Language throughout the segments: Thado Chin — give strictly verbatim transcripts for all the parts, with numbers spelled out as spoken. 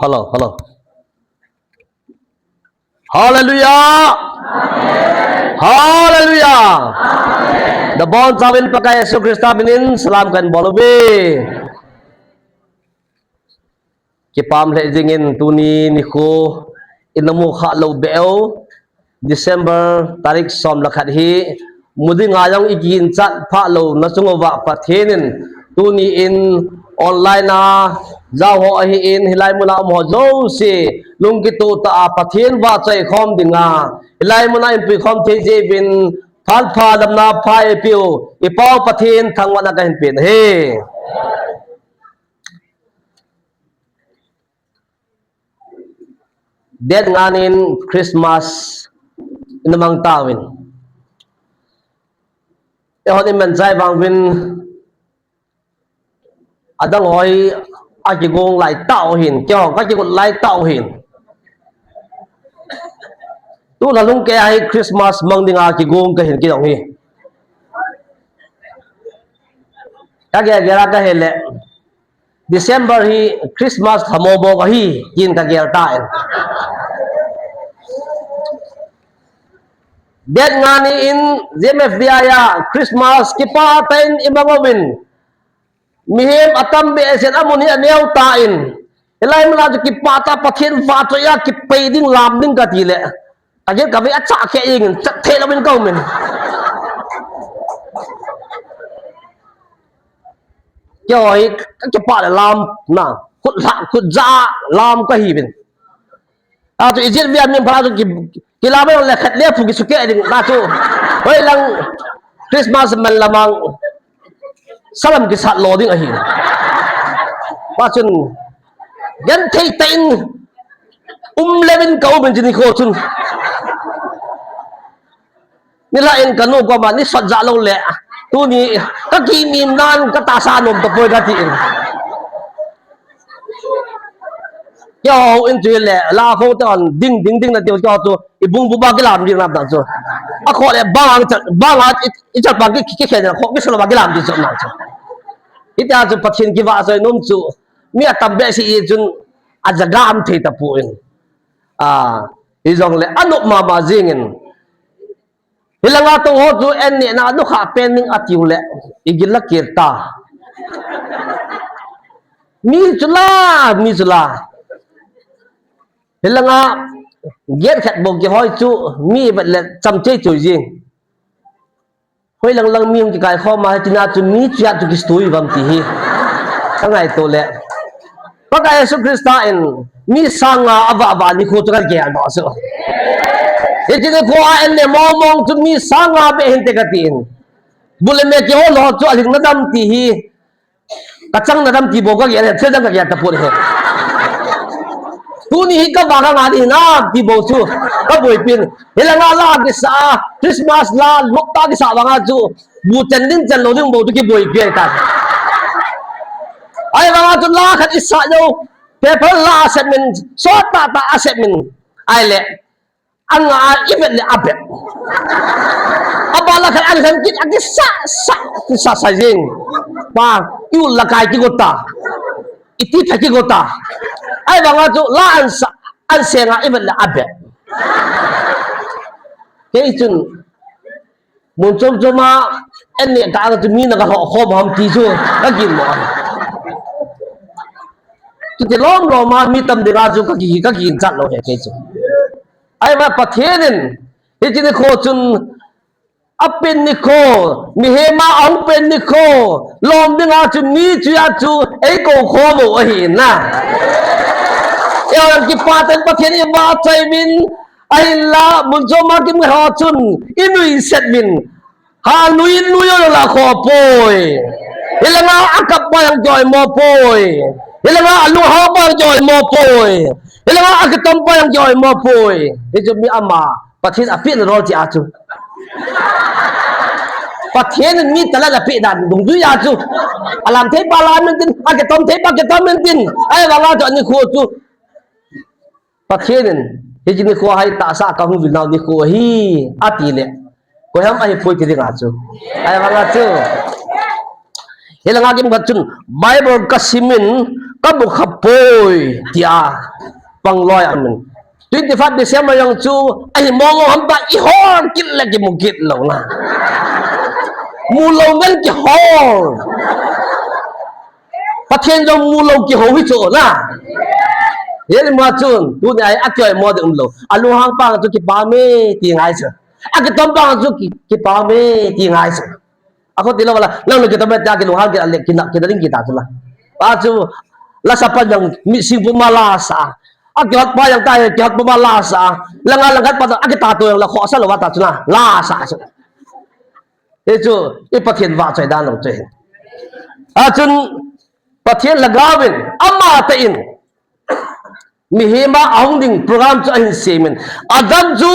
Hello, hello. Hallelujah. Hallelujah. Nabonchauvin Pakai Jesu Christa minin salam kahin bol uve. Kipah lheh jingin tuni nikho ina mu khalou beh u, December tarik som le khat hi, mu dinga jong ikinchat phah louna chung uva Pathen in tuni in online a jao ho ahin, hilai muna um ho jouse lungkitoh tah a Pathen vahchoi khom dinga, hilai muna eipui khom thei jeh uvin phat pha damna pha eipeu i Pau Pathen thangvahna kahin pen ahi. Date nga nin Christmas ina mang tauvin. Eihon iman chai vang uvin adang ho hi akigong lai tah u ahin, keihon kakigot lai tah u ahin. Tulha lhung kei a hi Christmas mang dinga kigong kahin kidong hi. Kagel gel a kahile December hi Christmas lha mo bou ahi, tin kagel tan. Date nga ni in G M F D I a Christmas kipah tah in imang uvin. Mihem atam behseh in amun hi aneo tan. Hilai muna chu kipah tah Pathen vahchoi a kipe ding lam ding kati le. Kagel kave a chah khe jingin chat thei louvin kaum in. Keiho hi kakipah le lam na. Khut lha, khut ja lam kahiuvin. Achu ijat via min pha chu ki, kilam le khat le phu kisuke ding na chu. Hoilang Christmas man lamang. Salam kisat lo ding ahi. Pachun genthei tah in um levin kaum in chuni kho chun. Nilhah in kanu koma ni sot ja lou le. Tuni kakimim nan katahsa nom tapoi kati in. Keiho in chu le la kho te on ding ding ding na tiu keiho chu ibung bu ba kilam ding lam ta chu. Akho le bang chat bang a i chat bang ki ki khen kho ki solo ba kilam ding chu na chu. Hitia chu Pathen kivahchoi nom chu mi atam behseh i chun ajagam thei tapon. A, hijongle anop mama jingin. Hilanga tong ho chu an nehna nukha pen ning atiu le, igil la kir ta. Mi chu la, mi chu la. Hilanga gate khat bou kihoi chu mi vet le cham chei choi jing. Hoilang lang mi hung kikai khom a, hitina chu mi chu ya chu kistui vam ti hi. Kangaito le. Pakai Jesu Christa in mi sang nga avah vah nikho chu kagel doh chu. Hiche nikho a an ne mong mong chu mi sang nga beh hinte kati in. Bu le me kihol ho chu alhing na dam ti hi. Kachang na dam ti bou kagel, thil dang kagel tapon hi. Tuni hi kavah kanga di na ti bou chu. Kaboipin. Hilanga la kisa, Christmas la, lop ta kisa vanga chu. Bu chen ding chen lou ding bou chu kiboipi ahitan. Ahivanga chu la khat isah jou. Paper la asep min, sot tah tah asep min. Ahile. Anga a ivet le abep. Abala khat alhan kit akisa, sa, kisa sa jing. Pa, iul lakai kigot ta. Iti pha kigot ta. Ahivanga chu la ansa, ansenga ivet le abep. Kei chun Mun chom chom a, an neh tah a chu mi na kalhoh khom ham ti chu, kagin mo. Chuti lom lom a, mi tam dinga chu kagi, kaginchat lou ahi kei chu. Ahivang Pathen in, hiche nikho chun, apen nikho, mihem a ahung pen nikho, lom dinga chu mi chu a chu, eikou khom u ahi na. Eiho jong kipah tah in Pathen ivahchoi uvin, Ahinla, mun chom a kimu ho chun, inuisat uvin. Ha nui nui o la kho poi. Hilanga akap pa jong kioimo poi. Hilanga alunghang pa jong kioimo poi. Hilanga akitom pa jong kioimo poi. Hichu mi ama, Pathen apeh na rol ti a chu. Pathen in mi talent apeh dan dungjuiya chu. Alam thei pa lam intin, akitom thei pa kitom intin. Ahivanga chu anikho chu. Pathen in, hiche nikho hi tahsa kahung vil nau nikho ahi, ati le. Koiham ahi poi ti dinga chu. Ahivanga chu. Hilanga kimu khat chun, Bible kasim in, Ka mu kha poi, tia pang loi amin. Twenty-five December jong chu, ahi mong mong ham ta, i hol kit le kimu kit lou na. Mu lou ngen kihol. Pathen jong mu lou kihou hi chu na. Hiti ma chun, tuni a hi akihoi mo ding umlou. Alunghang pa chu kipah me, ti ngai chu. Akitom pa chu ki, kipah me, ti ngai chu. Akho ti lou la, nang le kitom me tia kilunghang kit a le, kina, kina ding kita chu la. Pa chu, la sa pa jong mi sing puma la sa. Akihot pa jong ta, kihot puma la sa. Langa lang khat pa ta, akita to jong la khosa lou va ta chu na, la sa chu. Hichu, i Pathen vahchoi dan lou chu hi. Achun, Pathen lhagao in, amatah in, mihem a ahung ding program chu ahin semin. Adam chu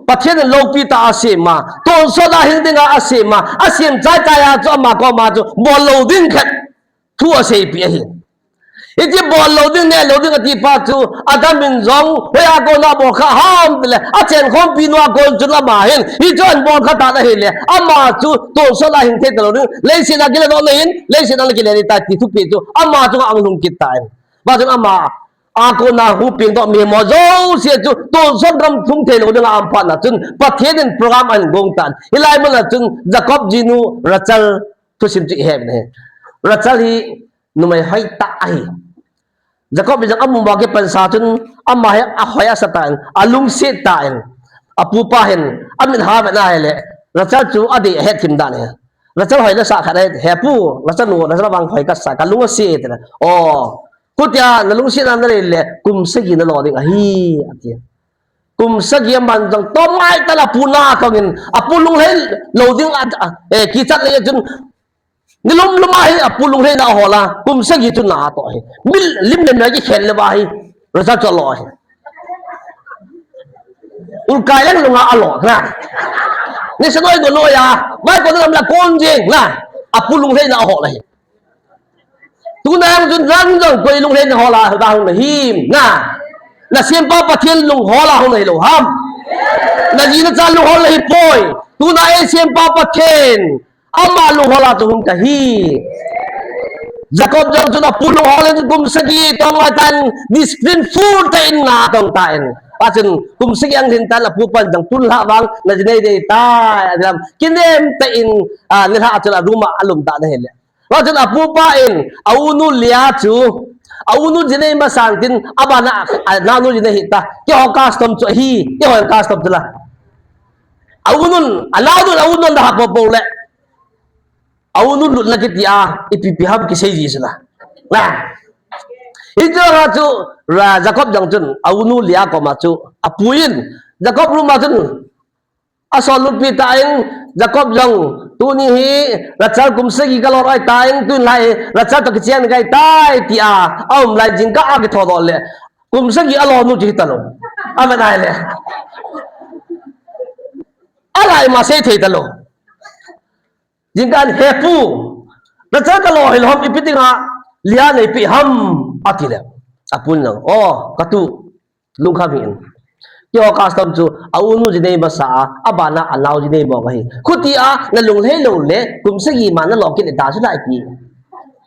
Pathen in loupi tah a asem a, tonsot a hing dinga asem a, asem chai chai a chu ama koma chu bol lou ding khat thu aseipeh ahi. Hiti bol lou ding, neh lou ding ati pa chu, Adam in jong, hoiya kona bol kha ham tile, achen khompi nu a kon chun ama hin, hichu ahin bol kha tan ahile, ama chu tonsot a hing thei talou ding, leiset a kile doh nahin, leiset a nakile ding tai ti thupi chu, ama chunga ahung lhung kit tan. Hijeh chun ama a kona hung peng doh mihem ho jouse chu, tonsot gam lhung thei lou dinga aum phat na chun, Pathen in program ahin gong tan. Hilai mun a chun, Jacob jinu Rachel thusim chu ihet u ahi. Rachel hi numei hoitah ahi. Jacob in jong amu ma kipansa chun, ama hi ahoi asa tan, alungset tan. Apupa hin, amit ha vet na ahile, Rachel chu adei ahet thim dan ahi. Rachel hoi nasah khat ahi, he pu, Rachel nu, Rachel vang hoi kasa, kalung ase, ati le. O, Chutia nalungsetna nalei le, kum sagi nalo ding ahi, ati. Kum sagi aman jong, tomngai tah a apu na kangin, apu lunglhai lou ding a, a, eh, kichat le chun, nilum lum a hi apu lunglhaina ahol a, kum sagi chu na atoh hi. Mil, lim le mel kikhen le va hi, Rachel chu alo hi. Ulkai lang lunga alo, na. Nisa noi go noi a, vai ko lam la kon jing, na. Apu lunglhaina ahol ahi. Tuna jong chun nang jong koi lunglhaina hol a hung nahim, na. Nasempa Pathen lunghol a hung nahi lou ham. Naji nacha lunghol nahi poi. Tuna eisempa Pathen, ama lunghol a chu hung kahi. Jacob jong chun apu lunghol in kum sagi tong a tan discipline full tah in na tong tan. Hijeh chun kum sagi ahung lhin tan apupan jong tun lha vang naji nei dei tai. Alam kinem tah in, a, nilhah chun a room a alum tan ahile. Hijeh chun apupa in, a unu Leah chu, a unu ji nei masang tin, abana, a, a, anaonu ji nei hita, keiho custom chu ahi, keiho custom chu la. A unun, anaonun, a unun da ha po po le. A unu lutna kiti a, ipi pi ham kisei ji chu la. Na. Hijeh a chu, ra, Jacob jong chun, a unu Leah koma chu, apuin, Jacob room a chun, Asol lutpi tan, Jacob jong, tuni hi, Rachel kum sagi kalo ahitan, tun lai, Rachel toh kichen kahitai, tia, aum lai jingkah a kithodoh le, kum sagi alo nu chu hita lou. Amen ai le. Alai ma sei thei talou. Jingkah in, he pu, Rachel kalo hilou ham, ipi dinga Leah neipe ham, ati le. Apun jong, o, katu, lungkham hih in. Keiho custom chu, a unu ji nei masa a, abana anao ji nei mong ahi. Chutia, nalunglhai lou le, kum sagi ma nalo kit le ta chu naipe.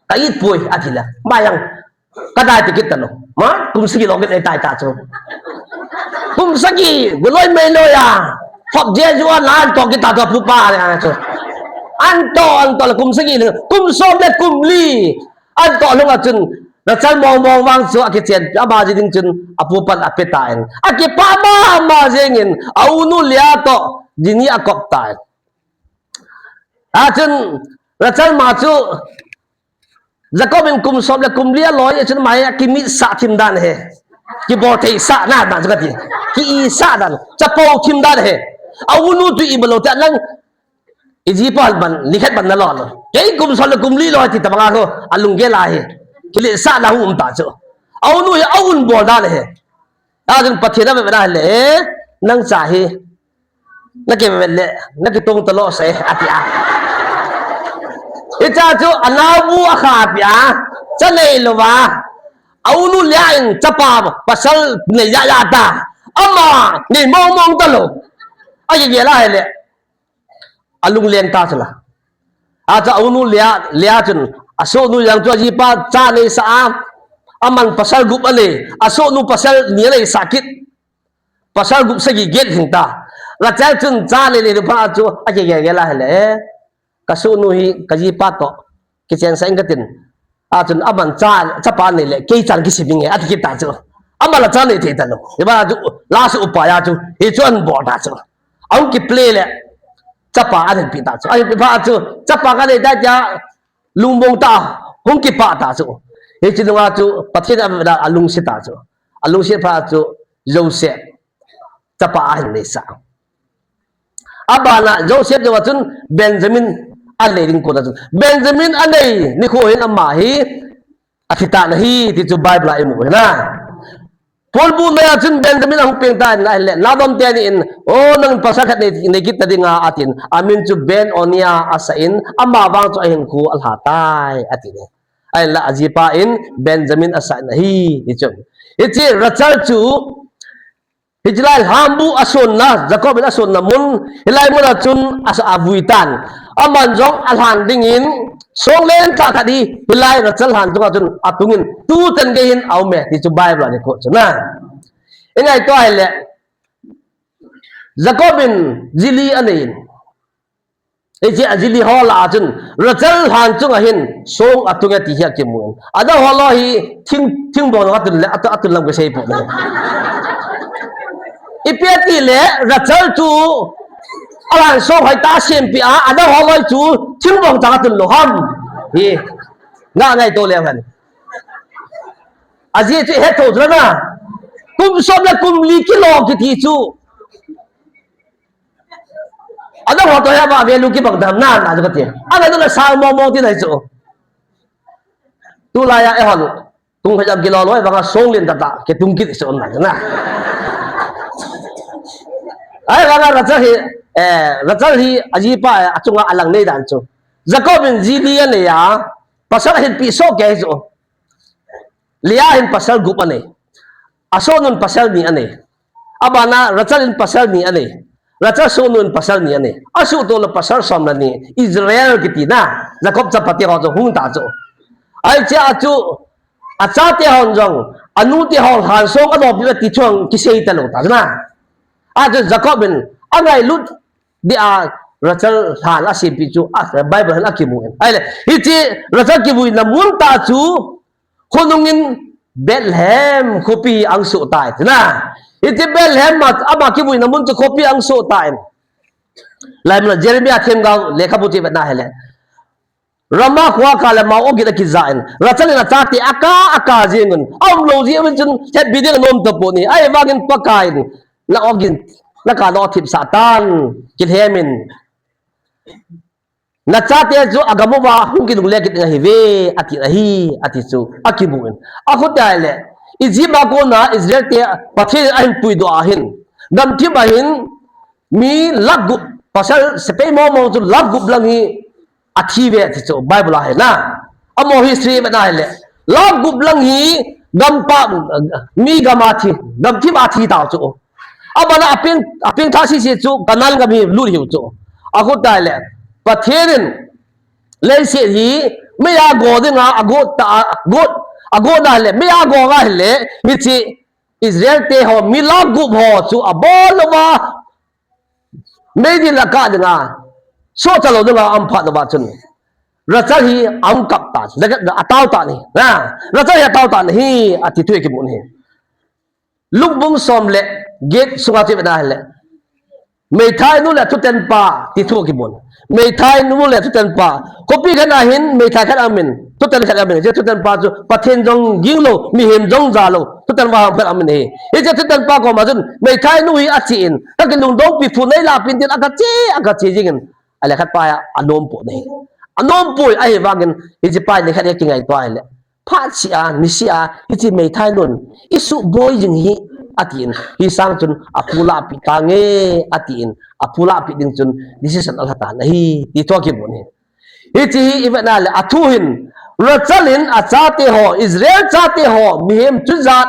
Ka it poi, ati le. Ma jong, Ka dai ti kit talou. Ma, kum sagi lo kit e tai ta chu. Kum sagi, guloi mei lo ya. Hop Jesu a na an toh kit ta chu apupa le a chu. An toh, an toh le kum sagi le, kum som le kum li. An toh lhung a chun, Rachel mong mong vang chu akichen, ama ji ding chun, apupan ape tan. Akipah mama jeng in, a unu Leah toh, ji ni akop tan. A chun, Rachel ma chu, Jacob in kum som le kum li aloi, chun ama hi akimitsah thim dan ahi. Kibol theisah na dan chu kati. Kiitsah dan. Chapo thim dan ahi. A unu tu imalou te nang. Iji pa ban, nikhat ban nalo lo. Kei kum som le kum li loi ti tabang a ko. Alunggel ahi. Kiletsahna hung um ta chu. A unu hi a un bol dan ahi. A chun Pathen a ve ve dan le. Nang cha hi. Naki vet le, naki tong talou se, ati a. Hicha chu, anao bu akha pi a, cha nei lou va. A unu Leah in, chapa, pasal nei ya ya ta. Ama, nei mong mong talou. Aji gel a hele. Alung leng ta chu la. Acha unu Leah, Leah chun, asohnu jong chu ajipa cha neisah a, Aman pasal gup anei, asohnu pasal ni anei sah kit. Pasal gup sagi get hing ta. Rachel chun cha nei nei phat chu, akigel gel a ahile, eh, kasohnu hi kajipa toh kichensah inge katin. Achun aman cha, chapa nei le, kei chan kisem inge, ati kit ta chu. Aman la cha nei thei talou. Hiva chu, la su upa ya chu, hichu ahin bol ta chu. Ahung kiplay le, chapa ahin pe ta chu. Ahin pe phat chu, chapa kanei tai tia, lungmong ta, hung kipah ta chu. Hiche nunga chu, Pathen in avela alungset ta chu. Alungset phat chu, Joseph, chapa ahin neisah. Abana Joseph jong a chun Benjamin anei ding kon a chun. Benjamin anei nikho hin ama hi athi tan ahi ti chu Bible a imu ahi na. Polbu mei a chun Benjamin ahung peng tan ahile, Laban teni in, "O, nang pasal khat nei, nei kit ta ding a," atin. Amin chu Ben-oni asah in, ama vang chu ahinkho alha tai, atin. Ahinla ajipa in Benjamin asah in ahi, ti chu. Hiche Rachel chu, Hiche lai lhambu asonna, Jacob in asonna mun, hilai mun a chun asa avui tan. Aman jong alhan dingin, song lentah khat hi, hilai Rachel lhan chunga chun atungin, tuchan gei hin aume, ti chu Bible a nikho chu na. Ingaito ahile, Jacob in ji li anei in. Hiche aji li ho lah a chun, Rachel lhan chunga hin, song atung e ti hi akimu in. Adang ho loi hi, thing, thingbong atun le, atu, atun lam kasei poi. Ipi ati le, Rachel chu, alhan song hoitah a sempeh a, adang ho loi chu, thingbong tah a atun lou ham. Hi, nga ngaito le hen. Ajeh chu hetthei chu na. Kum som le kum li kilom kiti chu. Adang ho toh hi ama value kibang dam na, na chu kati. Ana dula sang mong mong ti nai chu. Tulai a eihon. Tung hoi jam kilom lou, vang a song lentah tah, kitung kit chu na, na. Ahivang a Rachel hi, eh, Rachel hi, ajipa, eh, achunga alang nei dan chu. Jacob in ji li anei a, pasal ahin pe soh kei chu. Leah in pasal gup anei. Asohnun pasal ni anei. Abana Rachel in pasal ni anei. Rachel sohnun pasal ni anei. Asuhtoh le pasal som le ni. Israel kiti na. Jacob chapate ho chu hung ta chu. Ahi chea chu. Achate hon jong. Anute hon lhan song adopi ti chong kisei talou ta na. Achu Jacob in angailut dia Rachel lhan asempeh chu. A, Bible hin akimu in. Ahile. Hiche Rachel kivuina mun tah chu. Khonung in Bethlehem khopi ahin soh tai, tina. Hiche Bethlehem a, ama kivuina mun chu khopi ahin soh tai. Laimun a Jeremiah themgao lekhabu chu ivet na hile. Ramah khoa kah le Maon gin akija in. Rachel in achate akah, akah jing in. Aum lou jeh uvin chun hetbe ding anom tapon ahi. Ahivangin Pakai in. Naon gin, nakah na thipsah tan. Kilhem in. Nachate chu agam uva hung kilungle kit ding ahiuve, ati ahi, ati chu, akimu in. Akhutia le, Egypt a kona Israel te Pathen in ahin puidoh a hin. Gamthip a hin, mi lakh gup, pasal sepai mong mong chu lakh gup lang hi athi uve, ati chu, Bible a hin na. Amaho history ivet na hile. Lakh gup lang hi, gampa, mi gam a thi, gamthip a thi tau chu. Abana apeng, apengthah sese chu Canaan gam hi lut hiu chu. Akhutia le, Pathen in leiset hi meiya go dinga agot ta, agot, agot na le, meiya go nga hile, hiche Israel te ho, mi lakh gup ho chu abol louva, meidil a kah dinga, sohcha lou dinga aum phat uva chun. Rachel hi aum kap ta, atao ta ahi. Na, Rachel hi atao ta ahi, ati thu akimu ahi. Luke bung som le get sunga chu ivet na hile. Meithainu le thutanpa ti thu akimun. Meithainu le thutanpa. Khopi khat a hin meithai khat aumin. Thutan khat aumin. Hiche thutanpa chu Pathen jong ging lou, mihem jong ja lou. Thutanpa khat aumin ahi. Hiche thutanpa koma chun meithainu hi achen. Kakilungdong pi, phunei lapi in tin akache, akache jing in. Ale khat pa hi anom poi ahi. Anom poi ahivangin hiche pa hi nikhat hi kingaito ahile. Phat seh a, niseh a, hiche meithainun, isuhboi jing hi, atin, hisang chun, aphu lahpi tange, atin, aphu lahpi ding chun, decision alha tan ahi, ti thu akimun ahi. Hiche hi, ivet na le, athu hin, Rachel in, achate ho, Israel chate ho, mihem chujat,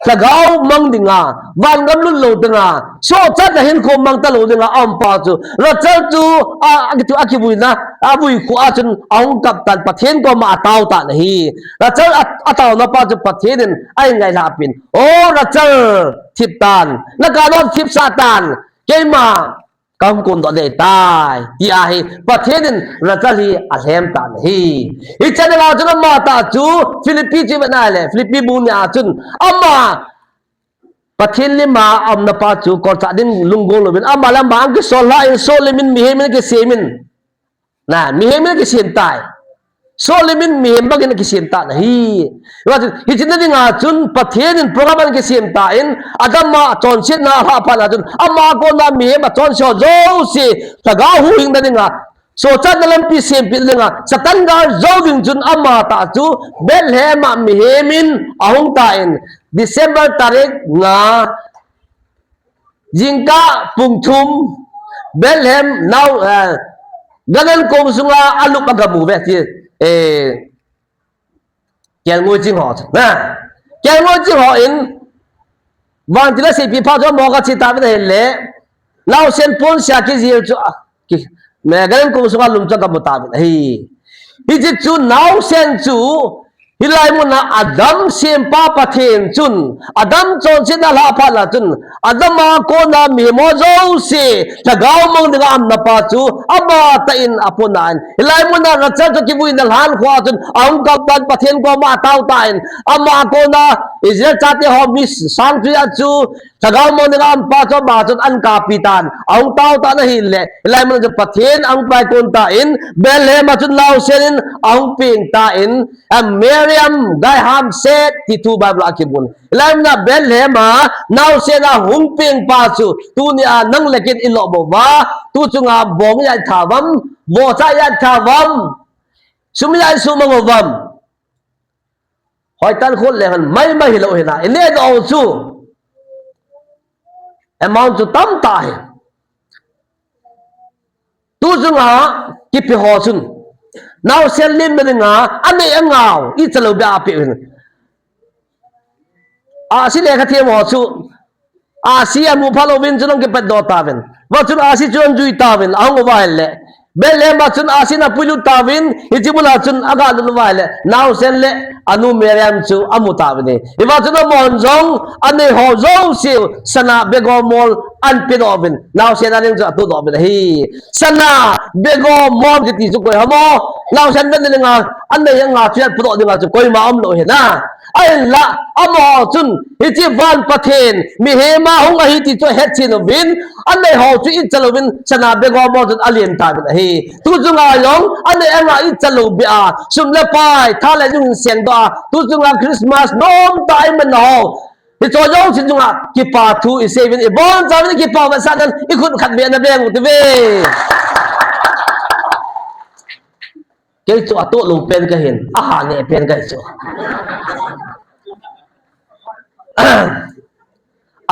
Lhagao mang dinga, vangam lut lou dinga, sohchatna hinkho mang talou dinga, aum pa chu, Rachel chu, a, a kitu, a kivuina, a vui khu a chun, ahung kap tan, Pathen koma atao tan ahi. Rachel a, ataona pa chu Pathen in, ahin ngailhah pin. O Rachel, thip tan, na ka don thip sah tan, keima, Kahung kondoh ding ahitai, tia hi Pathen in Rachel hi alhem tan ahi. Hiche a dinga chun ama tah chu Philippi chu ivet na le, Philippi bung ni a chun ama Pathen lima aumna pa chu kolchah ding lunggel louvin ama le ama ahung kisol lhah in, soh lim in, mihem in akisem in. Na, mihem in akisem tai. Soh lim in mihem bangin akisem tan ahi. Hiche na dinga chun Pathen in program ahin kisem tan, Adam a chonsetna alhah phat na chun, ama kona mihem achonse ho jouse, lhagao huhhingna dinga, sohchatna lampi sempeh dinga, Satan gal jou ding chun ama tah chu Bethlehem a mihem in ahung tan, December tarik nga, jingkah pung thum, Bethlehem nao, eh, ganhing kong sunga alup a gamu uve ti, eh, kelngoi ching ho chu, na. Kelngoi ching ho in, vantil a seipi pa chu amo kache tauvin ahile, naosen ponsia kijil chu, a, ki, me, ganhing kong sunga lum chu agamu tauvin ahi. Hiche chu naosen chu, hilai muna Adam sempa Pathen chun, Adam chonsetna alhah phat na chun, Adam a kona mihem ho jouse, lhagao mang dinga aumna pa chu, ama tah in apoh nan. Hilai muna Rachel chu kivuina lhan khu a chun, ahung kap tan Pathen koma atao tan. Ama kona Israel chate ho mi sang chu a chu, lhagao mang dinga aum pa chu ama chun ahin kappi tan. Ahung tao tan ahile, hilai muna chu Pathen ahung pai kon tan, Bethlehem a chun naosen in ahung peng tan, a Miriam Graham Set ti thu Bible a kimun. Hilai muna Bethlehem a naosen ahung peng pa chu, tunia nang le kei in i lou bou va, tu chunga bong i-at tha uvam, vohcha i-at tha uvam, sum i-at sumang uvam. Hoitah in khut le hon mai mai hilou hina, i neh doh u chu amount chu tamtah ahi. Tu chunga kipe ho chun naosen limna dinga anei angao, ichalou beh a apeh u ahin. Ahsi lekha them ho chu, ahsi amu phat louvin chun ahung kipatdoh tauvin. Va chun ahsi chu ahung jui tauvin, ahung uva ahile, Bethlehem a chun ahsi in apuilut tauvin, hiche muna chun agalut uva ahile, naosen le anu Miriam chu amu tauvin ahi. Hiva chun amahon jong anei ho jouse sana begomol ahin pedoh uvin, naosen a ding chu atohdoh uvin ahi. Sana begomol kiti chu koi ham o? Naosen vetna dinga anei anga chu ahin pedoh dinga chu koima umlou ahi na. Ahinla, amaho chun, hiche van Pathen, mihem a hung ahi ti chu ahetchen uvin, anei ho chu ichalou vin, sana begomol chun alen tauvin ahi. Tu chunga jong, anei anga ichalou beh a, sum le pai, tha le jung in sengdoh a, tu chunga Christmas nomtah a iman na ho, hicheho jouse chunga kipa thu isei uvin, ibonchauvin kipa vetsahnan, ikhut khatvei ana veng u hite. Kei chu atoh lou pen kahin, aha neh pen kahi chu.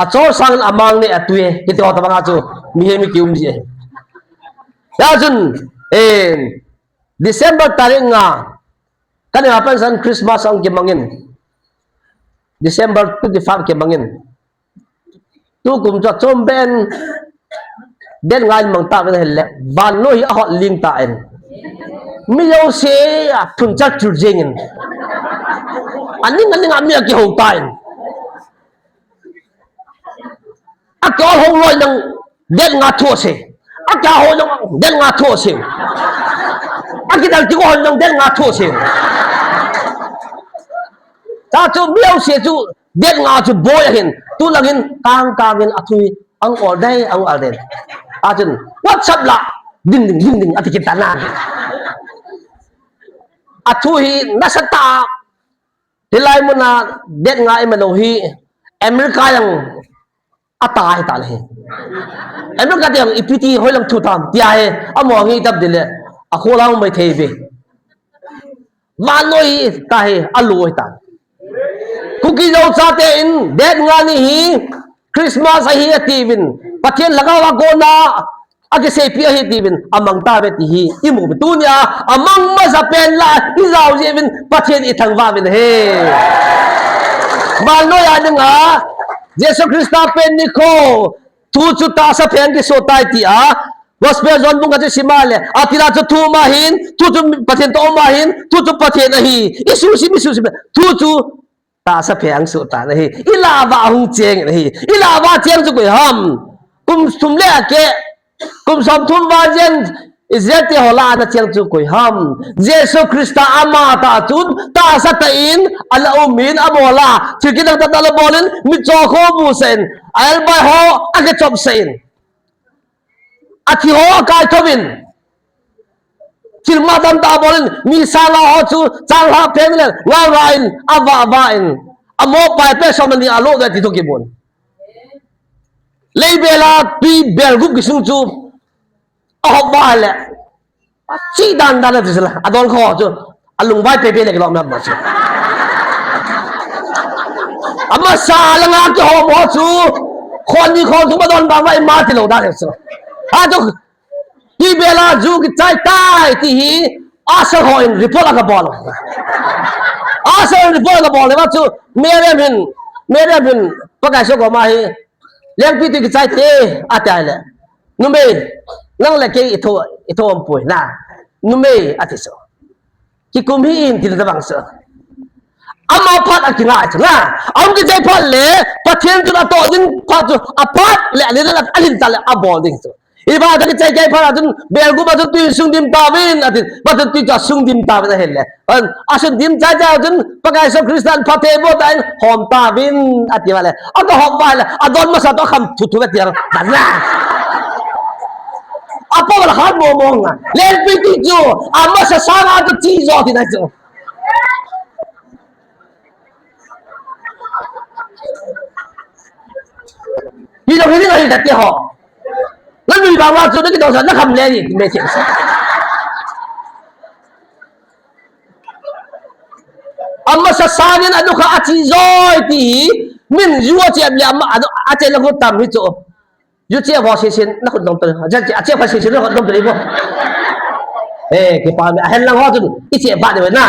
Achol sangin amang neh atui, kiti ho tabanga chu, mihem mi kium ji ahi. Hijeh chun, eh, December tarik nga, kani a pansan Christmas ahung kimangin. December twenty-five kimangin. Tukum chu achom ben, date nga in mang tauvin ahile, vannoi hi ahot ling tan. Mi jouse aphun chalchul jengin. Aning aning a mi akihou tan. Akihou loi nang date nga thu asei. Akihou nang date nga thu asei. Akidal ti ko nang date nga thu asei. Chuchu mi jouse chu date nga chu boi ahin, tulangin kang kangin athu hi ahung ol dei, ahung ol dei. Achun, WhatsApp la, ding ding, ding ding, ati kit tan ahi. Athu hi nasatah a, hilai muna date nga iman u hi, America jong ata ahitan ahi. America te jong ipi ti hoilang thu tam, tia hi, amaho hi tap dile, akholang mai thei ve. Vannoi hi, tahi, alu ahitan. Kuki Zo chate in, date nga ni hi, Christmas ahi atiuvin. Pathen lhagao a kona, akiseipi ahi tiuvin. Amang tauve ti hi, imu uve tunia, amang masa pen la, ijao jeh uvin, Pathen ithangvah uvin ahi. Vannoi a dinga, Jesu Christa pen nikho, thu chu tahsa pheng kisoh tai tia, Gospel John bung khat chu sim a le, atila chu thu um ahin, thu chu Pathen toh um ahin, thu chu Pathen ahi. Isu sim, isu sim, thu chu tahsa pheng soh tan ahi. Ilava hung cheng ahi. Ilava cheng chu koi ham. Kum thum le a keh, kum som thum val jen, Israel te ho lah a ana cheng chu koi ham. Jesu Christa ama tah chun tahsa tah in ana um in, abol a, thil kidang tah tah ana bol in, mitcho ho amusah in, aelbai ho akichopsah in, athi ho akaithou in, thil ma tamtah abol in, mi sanga ho chu changlhah pheng le ngalngah in, avah vah in, amo pai pe som le ni alo ve ti thu kimun. Leibel a tui bel gup kisung chu ahop vah le, chi dan dan a ti sila, adon kho chu, alungvai pepe le kilom lam ma chu. Amasa langa kihom ho chu, khon ni khon thum adon vang vai ma ti lou dan le chu. Ha chu, tui bel a ju kichai tai ti hi, usher ho in report aga bol. Usher in report aga bol le va chu, Miriam hin, Miriam hin, Pakai soh koma hi, Lengpitwi kichai te, ati le. Numei, nang le kei itho, itho um poi na. Numei, ati chu. Kikum hih in ti le tabang chu. Ama phat akingai chu na. Aum kichai phat le, Pathen chun atoh ding phat chu, aphat le, alin le, alin ta le, abol ding chu. Iba ta kichai kai phat a chun, bel gup a chun tui sung dim tauvin, ati. Ba chun tui chu asung dim tauvin ahi le. An, asun dim chai chai chun, Pakai Jesu Christan phatthei boh tan hom tauvin, ati vale. Aga hom vale, adon masa toh kham thu thu ve ti ang. Dan la. Apo vale khan mo mo nga. Lengpitwi chu, amasa sanga chu chi jo ti na chu. Hi jong hi ding ahi kati ho. Nanui vang vang chu, nakidong sa, nakham le ni, ti me che. Amasa sangin adukha achi joi ti hi, min ju achi am le ama, adu, achi la khu tam hi chu. Ju chi avo si sin, na khut dong tu. Achi, achi avo si sin, na khut dong tu ni bo. Eh, kipa mi, ahen lang ho tu, ichi avo ni na.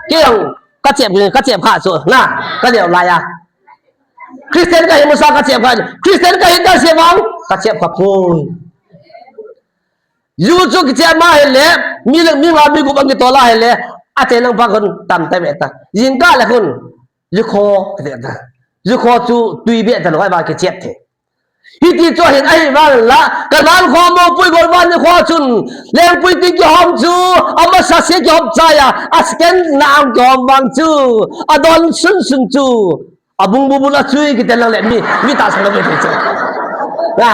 Kei jong, ka chi, ka chi kha chu, na, ka leo lai a. Christian kahi masa ka chi kha, Christian kahi ta se vang, ka chi kha poi. Ju chu kichep ma hile, mi le, mi nga mi gup ang kitoh la hile, ache lang pa khun tam ta ve ta. Jingkah le khun, ju kho, ve ta. Ju kho chu tui ve ta lo, ai ba kichep the. Hiti chu ahin, ahivang la, Kanan kho mopui gol vannoi kho chun, lengpitwi kihom chu, amasa se kihom chai a, a second na ang kihom vang chu, adon sun sun chu. Abung bubun achui kiti lang le mi, mi tahsan lou ve chu. Ha.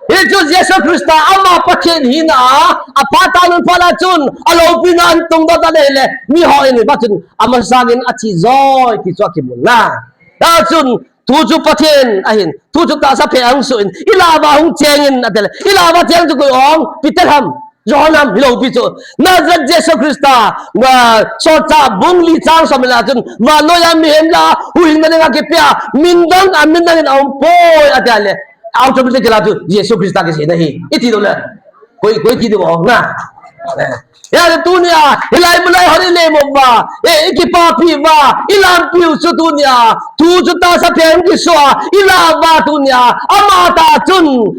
Hichu Jesu Christa ama Pathen hina a, aphat a nun phat a chun, aloupina ahin tungdoh ta le le, mi ho in va chun, amasangin achi joi ti chu akimun na. Ta chun, Thu chu Pathen ahin, thu chu tahsa pheng soh in, ilava hung chengin, ati le. Ilava cheng chu koi ong, Peter ham, John ham, hilou pi chu. Nazareth Jesu Christa, na, Solchah bung li chang som le nga chun, vannoi a mihem lah a, huhhingna dinga kipea, min dang, amin dang in aum poi, ati le. Automatic la chu, Jesu Christa kiseina ahi. Iti lou le. Koi, koi ti diu ong na. Eh. Hijeh chun tunia, hilai mun a hon i lem uva, eh, i kipapi uva, i lampi u chu tunia, thu chu tahsa pheng kisoh a, i la uva tunia, ama tah chun,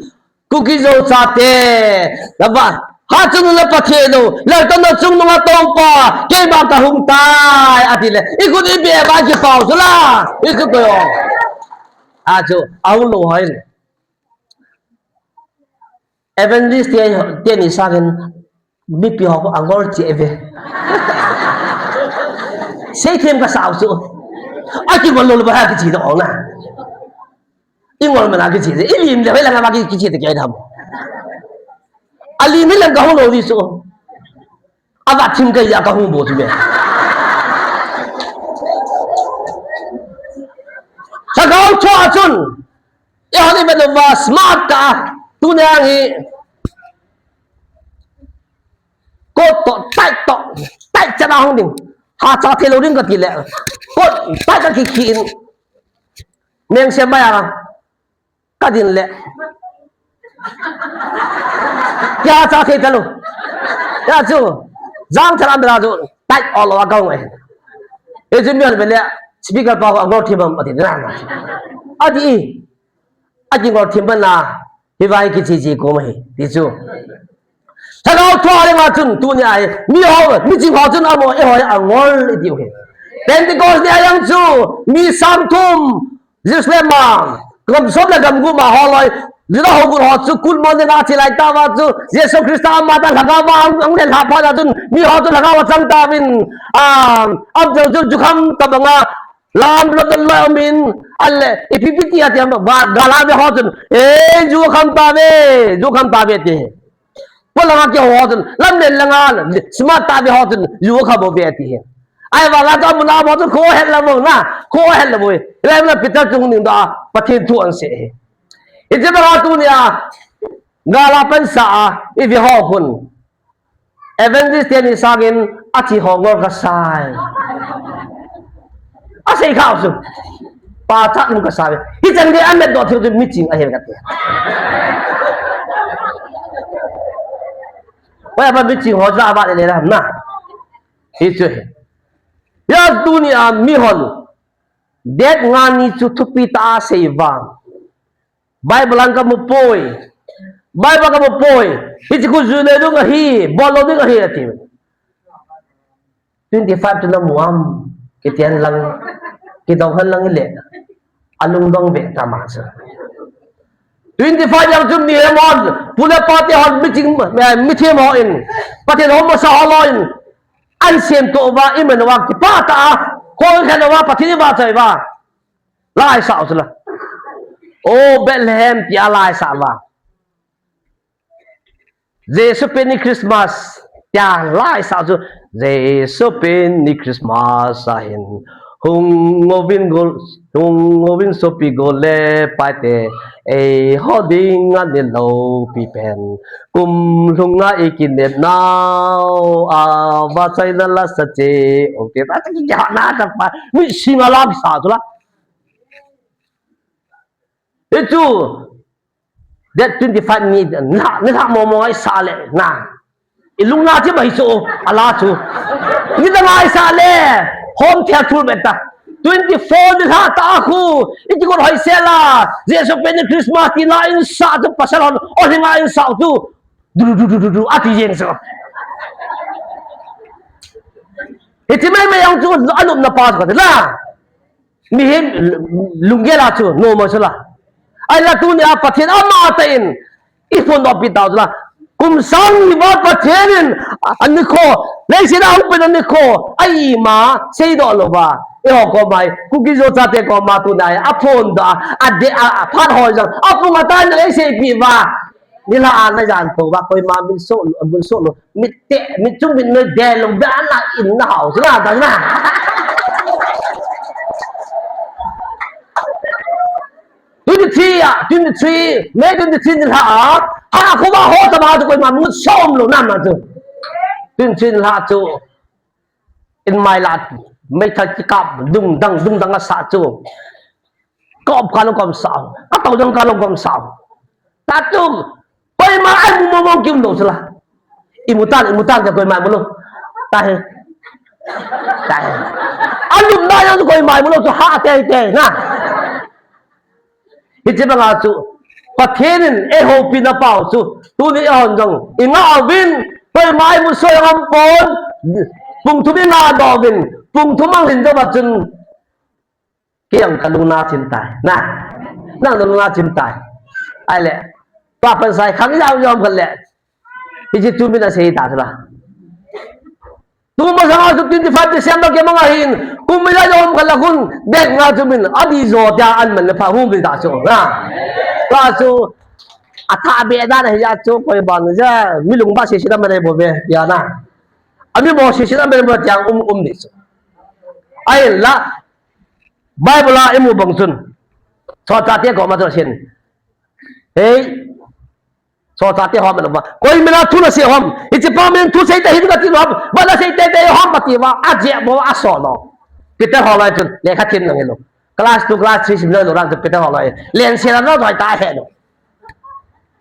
Kuki Zo chate, lava, ha chun la Pathen u, laltonno chungnung a tongpa, keima kahung tai, ati le, i khut i be uva kipau chu la, i chu koi o. A chu, ahung lou hoi. Evangelist te, teni sangin mipi ho angol che ve. Seithem kasah u chu. Akingol lou le ba ha kichi doh na. Ingol mana kichi de. Ilim le hoilang a ba ki, kichi de kei dam. Alim hilang kahung lou di chu. Ava thim kei a kahung bol chu ve. Lhagao thua chun. Eiho i vet uva smart tah a, tunia hi coat toh, tie toh, tight chan a hung ding. Hacha thei lou ding kati le. Coat, tie kaki khi in. Meng se mai a. Kadin le. Kei hacha thei talou. Hijeh chun. Jang thalam bela chu. Tai olo a kong e. E jin mian bele speaker pa ko angol thim am ati na. Ati. Ati ngol thim ba na. Hi vai kichi chi ko ma hi. Ti chu. Lhagao thua le ma chun tunia hi. Mi ho, mi ching ho chun amo e ho angol i diu hi. Pentecost ni ayang chu. Mi sang thum. Jerusalem a, gam som le gam gup a holoi, Juda houbung ho chu, kul mo ne na chi lai tauva chu, Jesu Christa ama ta lhagao va ang, ang le lha pha na chun, mi ho chu lhagao va chang tauvin, a, am chu chu jukham tabanga, lam lo don lo min, ale, ipi pi ti ati am, va, gala ve ho chun, e, jukham tauve, jukham tauve ti. Polanga kihou ho chun, lamlen langa, smart tave ho chun, ju kha bou ve ati hi. Ahivanga chu amun a ho chun, kho het la bou na, kho het la bou. Hilai mun a Peter chung ning doh a, Pathen thu ahin sei hi. Hiche banga tunia, gala pansa a, i ve ho khun. Evangelist teni sangin, athi ho ngol kasai. Asei kha chu. Pachat um kasai. Hichan gei amet doh thil chu miching ahi kati. Hoi apa miching ho ja ba le le na. Hichu hi. Ya tunia mihon. Date nga ni chu thupi tah a asei vang. Bible ang kamu poi. Bible kamu poi. Hichu khu ju le dung ahi. Bol lo ding ahi ati. Twenty-five chu namu am, kiti hen lang, kidong hen lang ile, alungdong ve ta ma chu. Twenty-five jong chu mihem hon, pu le pa te hon, miching, eh, mithem hon, Pathen hon masa hon, ahin semtoh uva, iman uva, kipah tah a, hon khen uva, Pathen i vahchoi uva. Laisah u chu la. O Bethlehem tia laisah uva. Jesu pen ni Christmas tia laisah chu, Jesu pen ni Christmas ahin, hung uvin gol, hung uvin sopi gol le paite, eiho dinga nilhoupi pen, kum lhunga i kinepnau, a, vahchoina la sa che, o, ti ta, ta, ki, ki, ha, na, ta, pa, mi sing a la kisa chu la. Hichu, date twenty-five ni, na, nilhah mo mo ngai sa le, na. I lung na chi ba hi chu, ala chu. Ni da ngai sa le, hom thel thul bet ta. Twenty-four nilhah ta khu, i ti kon hoi se la. Jesu pen ni Christmas ti la in sa chu pasal hon, o hi ngai in sa chu. Du, du, du, du, du, ati jeng chu. Hiti mai mai ang chu, anop na pa chu ka ti la. Mihem lunggel a chu, normal chu la. Ahinla tunia Pathen ama tah in, i phondoh pi tau chu la. Kum sang ni val Pathen in, a, anikho, leiset a hung pen anikho, a ima, seidoh lou va. Eiho koma, Kuki Zo chate koma tunia, aphondoh, a, ade, a, aphat hoi jong, apung atan, eiseipi uva. Nilhah a na jan to va, koima min so, min so lo. Mit te, mit chung mit noi de lo, ba na in na hao, chu na, da na. Twenty-three a, twenty-three, May twenty-three nilhah a, a, ko va ho ta ba, koima min so lo na ma chu. Twenty-three nilhah chu. In mai la, meithal kikap, dung dang, dung dang asa chu. Kop ka lo kom sa. Ato dang ka lo kom sa. Ta chu, koima ai mu mo mo kim lo chu la. I mu tan, i mu tan ka koima mu lo. Ta he. Ta he. Alum na yang koima mu lo chu ha te te na. Hiche banga chu, Pathen in eihoupi na pau chu, tuni eihon jong, i ngah uvin, koima i mu soi ngam pon, pung thum i ngah doh uvin, pung thum ang hin doh va chun, kei ang ka lung na chim tai, na, nang na lung na chim tai. Ahile, pa pan sai khang yau yau khat le, Hiche chu min asei ta chu la. Tu masang a chu twenty-five December kei mang ahin, kum ila jong khat la khun, date nga chu min, adi jo tia an man le pha hung bil ta chu, na. Ta chu, atha be dan ahi ja chu, koi ban ja, mi lung ba se se da man le bo be, tia na. Ami bo se se da man le bo tia um, um ni chu. Ahinla, Bible a i mu bang chun, Sochate koma chu ahin. Hei, Sochate ho man uva. Koi min a thu na sei ham. Hiche pa min thu sei ta hin ka ti ham. Ba na sei te te ham ati uva. A je mo a so lo. Peter ho lai chun. Lekha thiem lang lo. Class two, class three sim lo lo ran chun Peter ho lai. Len se la lo doi ta he lo.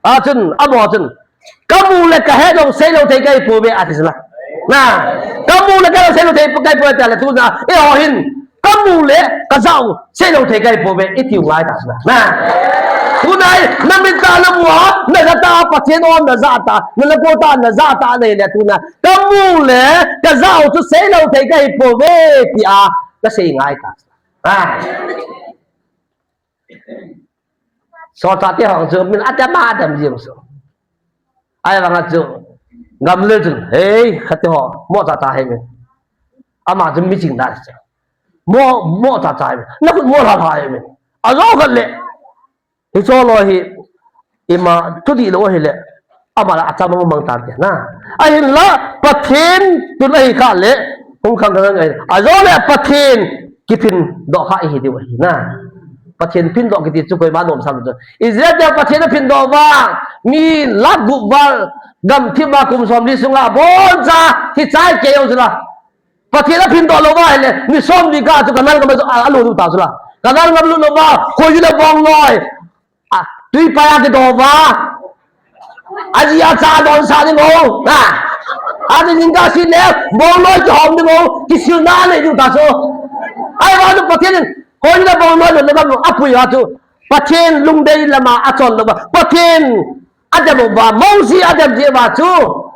A chun, a mo chun. Ka mu le ka he lo sei lo thei kai pu ve ati sila. Na, kamu le kajah u seilou thei kahi poi tile tuna, eiho hin, kamu le kajah u seilou thei kahi pouve, itiu ngai ta na. Na, tuna hi, namit tah namu a, najah tah a Pathen u najah tah, nalakol tah najah tah nahile tuna, kamu le kajah u chu seilou thei kahi pouve, tia, nasei ngai ta. Ah. Sochate ho chu, min atam atam jing chu. Ahivanga chu, gamlel chun, hei, khat te ho, mo cha cha hi min. Ama chu mi ching da chu. Mo, mo cha cha hi min. Nakhut mo lha lha hi min. Ajou khat le. Hiche loi hi, ima, thudih lou hile. Ama la acham amang tante na. Ahinla, Pathen tun ahi kha le, hung khang khang ngai. Ajole Pathen kiphindoh kha ihi diu ahi na. Pathen phindoh kiti chu koima nomsah lou chu. Israel te Pathen aphindoh uva, mi lakh gup val, gamthip a kum somli sunga aboncha, hichai kei jong chu la. Pathen aphindoh lou uva hile, ni somli kah chu Canaan gam a chu a, alut diu ta chu la. Canaan gam lut lou uva, khoilu le bongnoi. A, tuipai a kido uva. Aji acha adonsah ding u. Ha. Aji jingkah sih le, bongnoi kihom ding u. Kisilna anei diu ta chu. Ahivang chu Pathen in, khoilu le bongnoi lutna gam u apui a chu. Pathen lungdei lama achon lou uva. Pathen adem uva, Mosi adem jeh uva chu.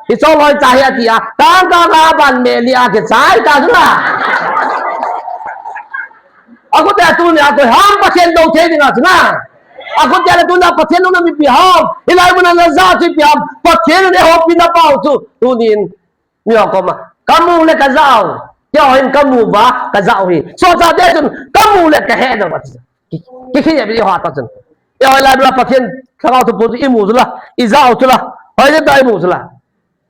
Hiche loi cha hi ati a. Tangka nga ban meh li a kichai ta chu la. Akhote a tunia koi ham Pathen dou thei dinga chu na. Akhote a tunia Pathen lungna mipi ham. Hilai muna najah chu ipi ham. Pathen in eiho pina pau chu. Tunin. Mi ho koma. Kamu le kajah u. Keiho hin kamu uva kajah u hi. Sochate chun kamu le kahe uva. Ki, ki, ki, eiho ta chun. Eiho hilai muna Pathen lhagao thu pu chu imu chu la. Ijah u chu la. Hoitah a imu chu la.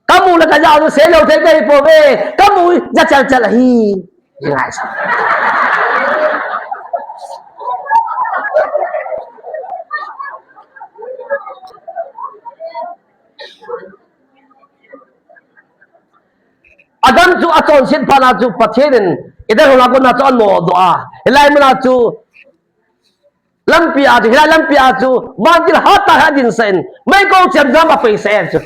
Kamu le kajah u seilou thei kahi pouve. Kamu jachat chat ahi. Ngai sa. Adam chu achonset phat na chu Pathen in Eden hon a kona chu anodoh a. Hilai muna chu Lampi a chu, hilai lampi a chu, vantil hatah a adinsah in, meikong chemjam apeisah e chu.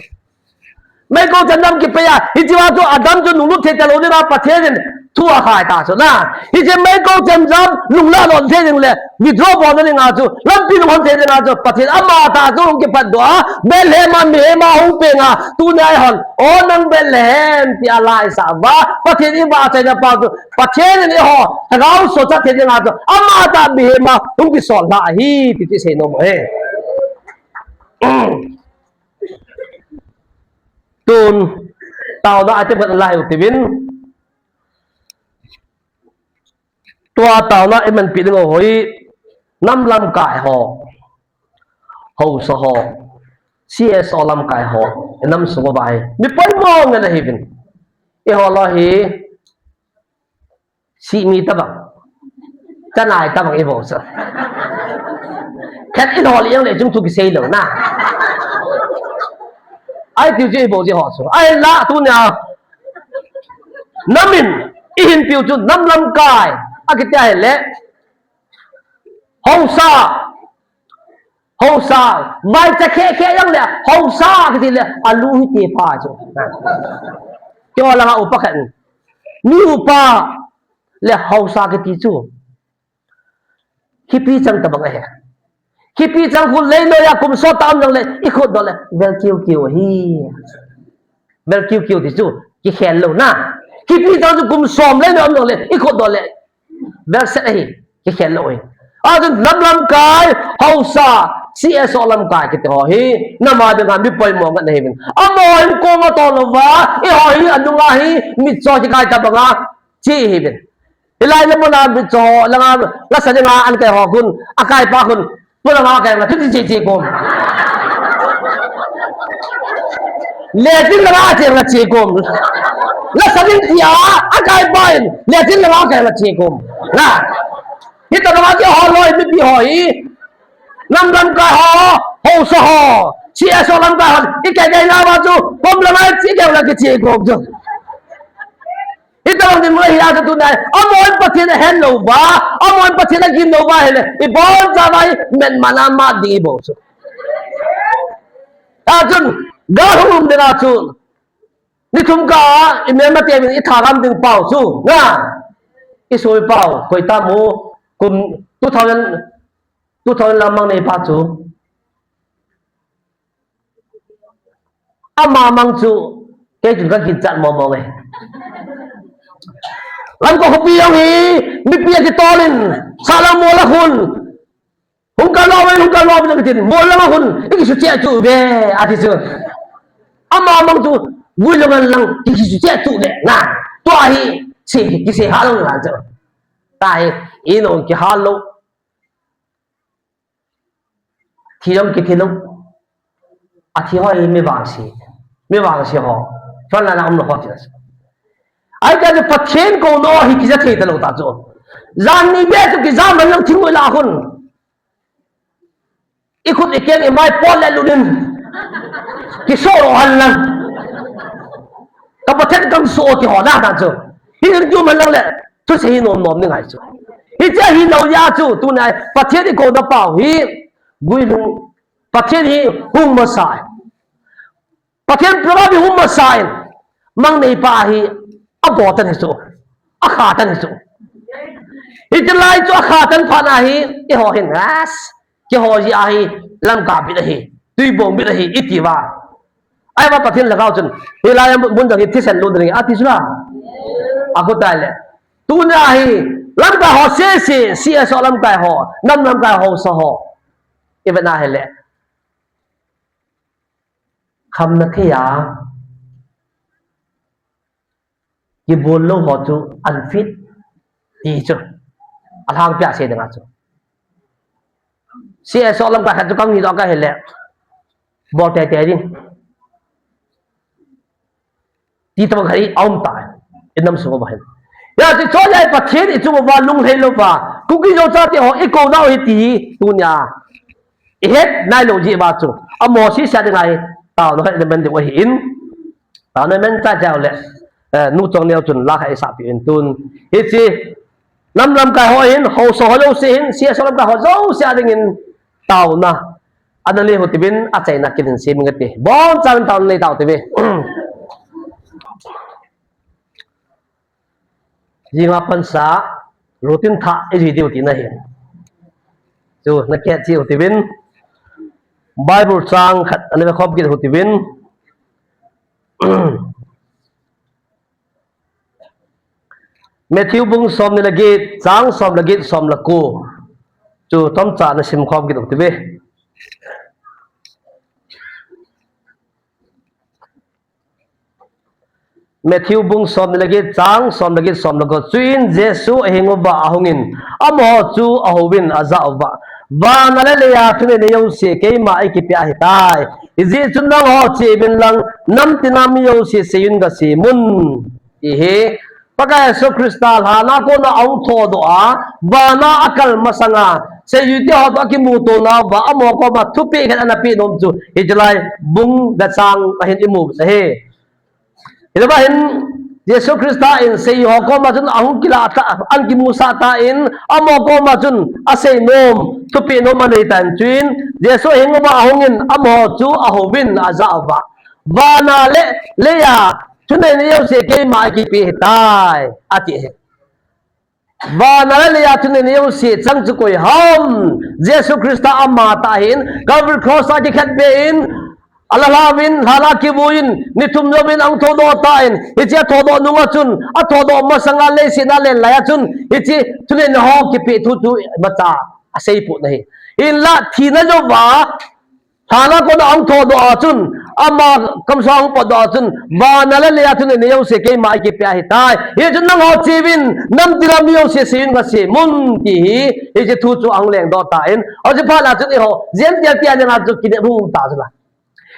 Meikong chemjam kipei a, hichea chu Adam chu nunglut thei talou dinga Pathen in thu akhai ta chu na. Hiche meikong chemjam nunglah lhon thei ding le, withdraw bolna dinga chu, lampi lunghon thei dinga chu, Pathen amatah chu hung kipatdoh a, Bethlehem a mihem ahung peng a, tunia eihon, O nang Bethlehem, tia alaisah uva, Pathen ivahchoina pa chu, Pathen in eiho, lhagao sochat thei dinga chu, amatah mihem a hung kisol lha ahi, ti chu isei nom u ahi. Tun, taona item khat lai u tivin. Tua taona imanpi ding u hi, nam lamkai ho, haosa ho, C S O lamkai ho, inam sung uva hi, mi poimo ngen ahiuvin. Eiho loi hi, Sihmi tabang. Chanai tabang ibol chu. Khat in hol jeng le chung thu kisei lou na. Ahi tiu chu ibol chu ho chu. Ahinla tunia. Nam in ihin piu chu nam lamkai. Akiti ahile. Haosa. Haosa, vaicha khe khe jong le, haosa kiti le, alu hiti pa chu. Keiho langa upa khat. Mi upa le haosa kiti chu. Hipi chang tabang ahi. Hipi chang khu leiloi a kum sot a um jong le, ikhut doh le, vel kiu kiu ahi. Vel kiu kiu ti chu, kikhel lou na. Hipi chang chu kum som leiloi a um jong le, ikhut doh le, Vel set ahi, kikhel lou ahi. Achun nam lamkai, haosa, C S O lamkai kiti ho hi, nam a dinga mi poimo ngen ahiuvin. Amaho hin kong ato louva, eiho hi anunga hi, mitcho kikai tabanga, che ahiuvin. Hilai le muna mitcho, langa, lasa dinga an kai ho khun, akai pa khun, Pu langa keng la, tuti che che kom. Letin langa keng la che kom. La sanin tia, akai pai, letin langa keng la che kom. Na. Hita langa keiho loi mipi ho hi. Nam lamkai ho, haosa ho. C S O lamkai ho. Ikai kai na ba chu, kom langa che keng la kiche kom chu. Hitabang dinmun ahi a chu tunai. Amahon Pathen ahen lou uva, amahon Pathen agin lou uva ahile, ibonchauva hi metmana mat ding ibol chu. Achun, gal hung um dinga chun, Ni thum kah a, i melmate min i tha gam ding pau chu, nga. I sui pau, koi tam u, kum two thousand, two thousand lam mang nei pa chu. Ama mang chu, kei chun ka kichat mo mo nge. Lamka khopi jong hi, mipi a kitol in, sahlang mol a khun. Hung kal lou ve, hung kal lou ve, na kitin, mol lang a khun, i kisu cheh chu ve, ati chu. Ama mang chu, vui lang lang, ki kisu cheh chu ve, na. Tua hi, se, kise ha lou na chu. Tahi, i no ki ha lou. Thi jong kithi lou. A thi ho hi mi vangse. Mi vangse ho. Front line a um lou ho thi. Ahita chu Pathen kouna hi kija thei talou ta chu. Jan ni be chu kija man lou thingoi la khun. I khut i keng i mai pot le lut in. Kiso lou han lang. Ka Pathen kam so ti ho na ta chu. Hi in ju man lang le. Thusei hi nom nom ni ngai chu. Hiche hi lou jeh a chu, tuni a Pathen i kouna pau hi, guilhung, Pathen hi hung masa. Pathen program hi hung masa in, mang nei pa hi, a bo tan hi chu, a kha tan hi chu. Hiti lai chu a kha tan phat na hi, i ho hin, as, Keiho jeh a hi Lamka bit ahi, Tuibong bit ahi, i ti uva. Ahivang Pathen lhagao chun, hilai a mun dang hi thisen lut ding, ati chu la. A ko tai le. Tuni a hi, lamkai ho sese, C S O lamkai ho, nam lamkai ho, sa ho. I vet na hile. Khamna thei a. Kibol lou ho chu unfit ti chu. A lhang pia sei ding a chu. C S O lamkai khat chu ka ngi doh ka hile. Bol tei tei ding. Ti tabang khat i um ta. I nam sung uva hin. Hijeh chun Pathen i chung uva lunglhai lou va. Kuki Zo chate ho i kou nau hi ti hi tuni a. I het nai lou jeh uva chu. Amaho sese ding a hi. Taona khat i na man diu ahi in. Taona man cha cha le, eh, nu Chongneo chun la khat i sahpeh in tun. Hiche, nam lamkai ho hin, haosa ho jouse hin, C S O lamkai ho jouse a ding in, taona. Ana nei u hitin, achaina kin in sem inge ti. Boncha in taona nei tau hite. Jing a pansa, routine thah, i jui diu tina ahi. Chu, na kihet cheh u hitin, Bible chang khat, ana ve khom kit u hitin, Matthew bung som ni le get, chang som le get, som le ko. Chu chomcha na sim khom kit u hite. Matthew bung som ni le get, chang som le get, som le ko. Chuin Jesu ahing uva ahungin, amaho chu ahouvin ajah uva, Vana le leiya thunei nei jouse keima eikipeh ahitai. Hijeh chun nangho cheuvin lang, nam tina mi jouse seiyun gasemun. Ti hi, Pakai Jesu Christa lhana kona ahung thodoh a, vana akal masanga, seiyute ho toh akimuto nauva, amaho koma thupeh khat ana peh nom chu, hiche lai bung le chang ahin imu u ahi. Hiche lai hin, Jesu Christa in seiyu ho koma chun ahung kilah ta, ahung kimusah tan, amaho koma chun asei nom, thupeh nom anei tan, chuin, Jesu ahing uva ahungin, amaho chu ahouvin ajah uva, Vana le leiya thunei nei jouse keima eikipeh ahitai, ati ahi. Vana le leiya thunei nei jouse chang chu koi ham? Jesu Christa ama tah ahin, Calvary Cross a kikhetbeh in, alha lhauvin, lhana kivuiyin, ni thum jouvin ahung thodoh tan, hiche athodoh nunga chun, athodoh masanga leiset a alen laiya chun, hiche thunei ho kipeh thu chu imacha asei pon ahi. Hinlah thina jouva, lhana kona ahung thodoh a chun, ama kamsang ahung potdoh a chun, vana le leiya thunei nei jouse keima eikipeh ahitai. Hijeh chun nangho cheuvin, nam tina mi jouse seiyun gasemun ti hi, hiche thu chu ahung lengdoh tan. Hiche phat a chun eiho, Gentile te dinga chu kinep hung um ta chu la.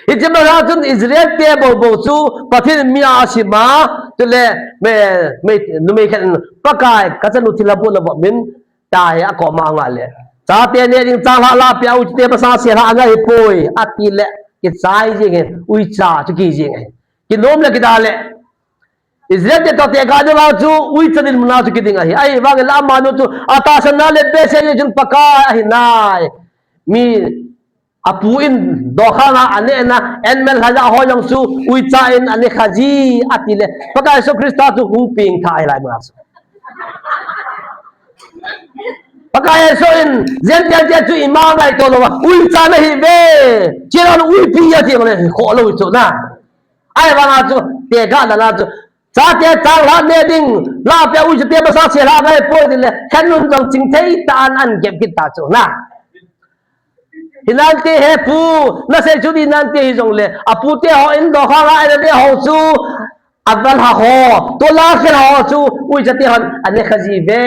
Hiche phat a chun Israel te bou bou chu, Pathen in mi a asem a, chule, mi, mi, numei khat in, Pakai, kachanu thilha bohna vop min, Tia hi akoma anga le. Chate neh ding chang lha la pia u te pasal se lha anga hi poi. Ati le. Kichai jing hi. Uicha chu kijing hi. Kinom le kida le. Israel te toh tekah ding a chu uicha dinmun a chu kiding ahi. Ahivangin la amanu chu atahsan na le behseh jeh chun Pakai ahi nai. Mi Apu in dokhanga aneh na, enmel lhaja ho jong chu uicha in aneh kha ji, ati le. Pakai Jesu Christa chu hung pengtha ahilai ma chu. Pakai Jesu in, Gentile te chu ima ngaito louva, uicha nahi ve. Chilou uipi ati le, kho lou chu na. Ahivanga chu, tekah na na chu. Chate changlhah ne ding, lahpeh uichate masang se lhah ngai poi tin le, khen nun jong chingthei tah in an gep kit ta chu na. Hinante he pu, nasei chu di nante hijongle, apute ho in dokhanga aina de ho chu, aval ha ho, tola khel ho chu, uichate hon, aneh kha ji ve,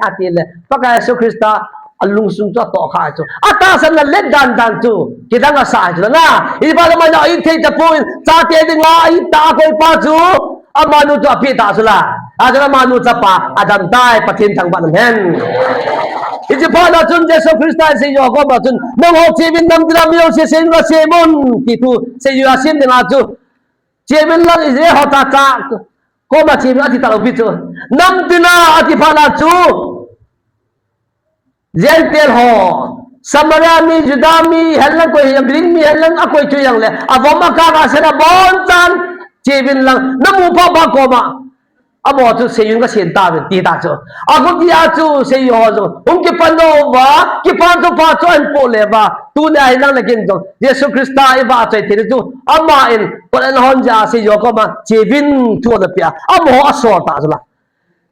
ati le. Pakai Jesu Christa, alungsung chu atoh kha chu. Atahsan na let dan dan chu, kidang asa chu na. Iba le mana ithei tapon, chate dinga, ita koi pa chu, Amanu chu api ta chu la. Achu amanu chapa, adam tai, Pathen thangvah in um hen. Hiche phat na chun Jesu Christa in aseijuh a koma chun, nangho cheuvin namtina mi jouse seiyun gasem un, ti thu, seijuh a sem dinga chu. Cheuvin lang Israel ho tah tah, koma cheuvin ati talou pi chu. Namtina ati phat na chu. Gentile ho, Samaria mi, Juda mi, henlang koi hijongle, Greek mi henlang, akoi chu hijongle, avom akang a sena abonchan, cheuvin lang, namu pha pha koma, amaho chu seiyun gasem tauvin, ti ta chu. Achuti a chu, seijuh ho chu, hung kipan uva, kipan chu pha chu ahin po le uva, tunia hi nang le kei in jong, Jesu Christa ivahchoi thei chu, aman, kot ana hon jeh a seijuh ho koma, cheuvin thu ana pea, amaho asol ta chu la.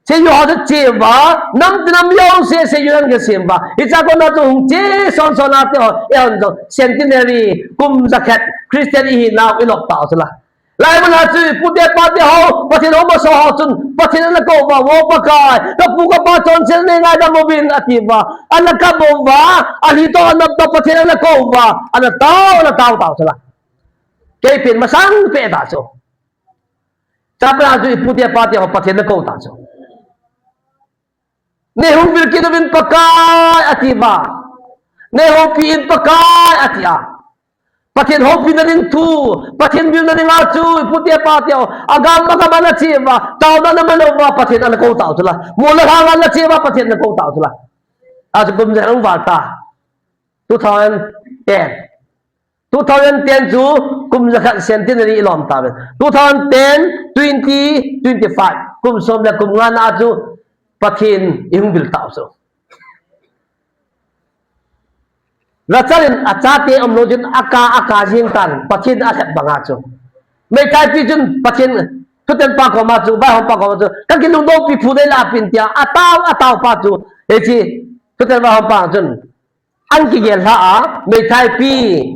Seijuh ho chu che uva, namtina mi jouse seiyun ahin gasem uva. Hiche a kona chu hung che son son a te ho, eihon jong centenary, kum jakhat, Christian ihinau ilop tau chu la. Lai mun a chu ipute pate ho, Pathen hou masa ho chun, Pathen ana kou uva, Vo Pakai, kapu kapa chonset nei ngaidam uvin ati uva. Ana kap uva, alhi toh ana toh Pathen ana kou uva, ana tao, ana tao tao chu la. Kei pen masang peh ta chu. Chapang a chu ipute pate ho Pathen ana kou ta chu. Nei hung vil kit uvin Pakai ati uva. Nei houpi in Pakai ati a. Pathen houpina ding thu, Pathen vilna dinga chu ipute pate ho. Agam agam ana che uva, taona ana man uva, Pathen ana kou tau chu la. Mol le lhang ana che uva, Pathen ana kou tau chu la. Achu kum jen hung val ta. Two thousand ten. Two thousand ten chu kum jakhat centenary ilom tauvin. Two thousand ten, twenty, twenty-five. Kum som le kum nga na chu Pathen ihung vil tau chu. Rachel in achate umlou chun aka, aka jing tan Pathen alhep banga chu. Meithai pi chun Pathen thutan pa koma chu, vaihom pa koma chu. Kakilungdong pi phu dei la pin tia, atao, atao pa chu. Hiche, thutan vaihom pa chun. An kigel lha a, meithai pi,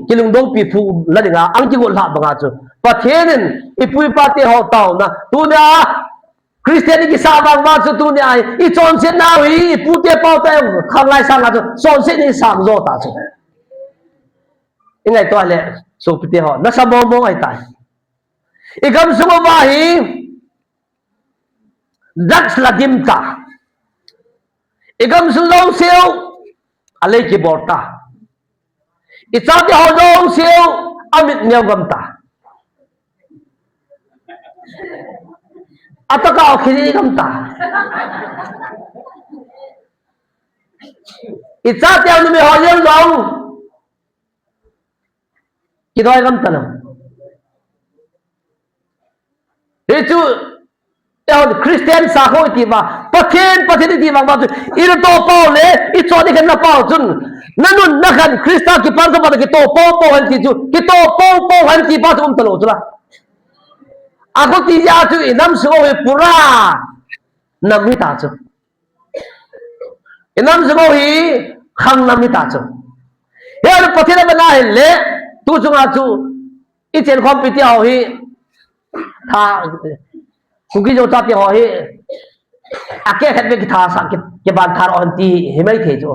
kilungdong pi phu la dinga, an kigot lha banga chu. Pathen in, ipu ipa te ho taona, tunia, Christian ikisah vang vang chu tunia, ichonset nau hi, ipute pau te, khanglai sang a chu, chonset ni sang jo ta chu. Ingaito le, sopite ho, nasa mong mong ahitai. Igam sung uva hi, drugs la dim ta. Igam sung jouseu, alei kibol ta. Ichate ho jouseu, amit neo gam ta. Ataka o khiri gam ta. Ichate ho numi ho jong jong. Kidoi gam ta lou. Hichu, eiho Christian sakho iti uva, Pathen, Pathen iti uva, uva chu, ina toh pau le, ichon ikhen na pau chun, nanun nakhan, Christa kipan sa pa kitoh pau pau hen ti chu, kitoh pau pau hen ti pa chu um talou chu la. Achuti jeh a chu, inam sung u hi pura, nam hita chu. Inam sung u hi khang nam hita chu. Hiche Pathen a bana hile, tu chunga chu, ichen khompi ti ho hi, tha, Kuki Zo chate ho hi, akeh khat ve kitha sa, ki, kiban tha ro han ti, hi mai thei chu.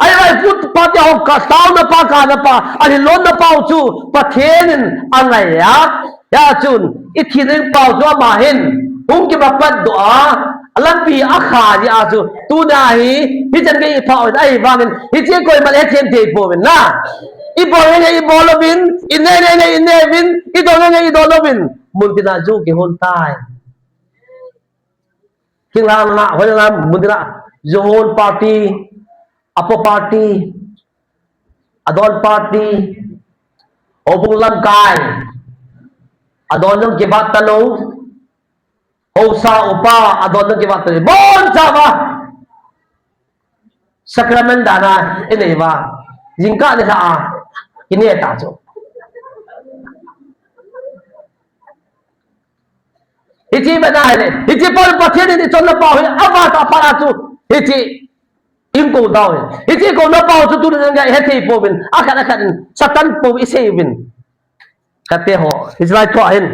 Ahivang ipu ipa te ho ka taona pa, kana pa, alhin lonna pau chu Pathen in angai a. Hijeh chun, ithi ding pau chu ama hin, hung kipat doh a, alampi akha jeh a chu, tuna hi, hichan gei ipha uvin, ahivangin, hiche koima le hethem thei pouvin na. Ibol nge nge ibol uvin, ine nge nge ine uvin, idon nge nge idon uvin. Muntina ju kihon tai. Kinglanga, hoilanga, muntina, Johor party, Apo party, Adon party, houbung lamkai, adon jong kivat talou, haosa upa, adon jong kivat talou, boncha uva. Sacrament dan a inei uva, jingkah nilhah a kine ta chu. Hiche bana hile, hiche pa Pathen in ichonna pau hi, avat a pat a chu, hiche in kou dau hi. Hiche kouna pau chu tuni jong ihethei pouvin, akhat akhat in, Satan pou isei uvin. Kate ho, hiche lai thu a hin.